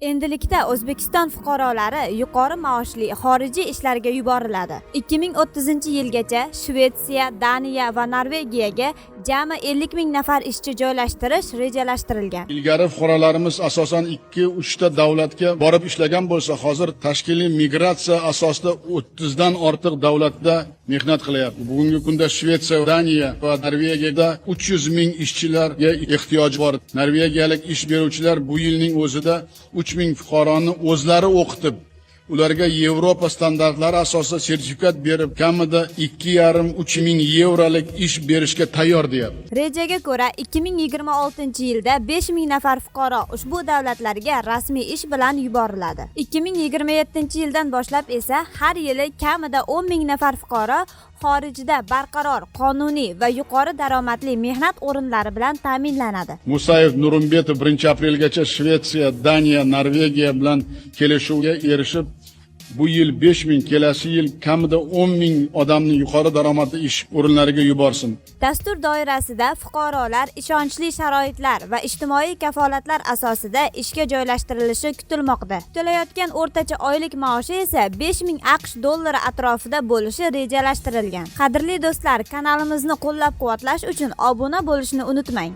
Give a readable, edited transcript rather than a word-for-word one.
Endilikda O'zbekiston fuqarolari yuqori maoshli xorijiy ishlarga yuboriladi. 2030-yilgacha Shvetsiya, Daniya va Norvegiyaga jami 50 ming nafar ishchi joylashtirish rejalashtirilgan. Ilgari fuqarolarimiz asosan 2-3 ta davlatga borib ishlagan bo'lsa, hozir tashkiliy migratsiya asosida 30 dan ortiq davlatda mehnat qilyapti. Bugungi kunda Shvetsiya, Daniya va Norvegiyada 300 ming ishchilarga ehtiyoj bor. Norvegiyalik ish beruvchilar bu yilning o'zida 3 ming fuqaroni o'zlari o'qitib, ularga Yevropa standartlari asosida sertifikat berib, kamida 2,5-3 ming yevrolik ish berishga tayyor deyapti. Rejaga ko'ra, 2026-yilda 5 ming nafar fuqaro ushbu davlatlarga rasmiy ish bilan yuboriladi. 2027-yildan boshlab esa har yili kamida 10 ming nafar fuqaro xorijda barqaror, qonuniy va yuqori daromadli mehnat o'rinlari bilan ta'minlanadi. Musayev Nurumbetov 1-aprelgacha Shvetsiya, Daniya, Norvegiya bilan kelishuvga erishib, bu yil 5 ming, kelasi yil kamida 10 ming odamni yuqori daromadli ish o'rinlariga yuborsin. Dastur doirasida fuqarolar ishonchli sharoitlar va ijtimoiy kafolatlar asosida ishga joylashtirilishi kutilmoqda. Kutilayotgan o'rtacha oylik maoshi esa 5000 AQSh dollari atrofida bo'lishi rejalashtirilgan. Qadrli do'stlar, kanalimizni qo'llab-quvvatlash uchun obuna bo'lishni unutmang.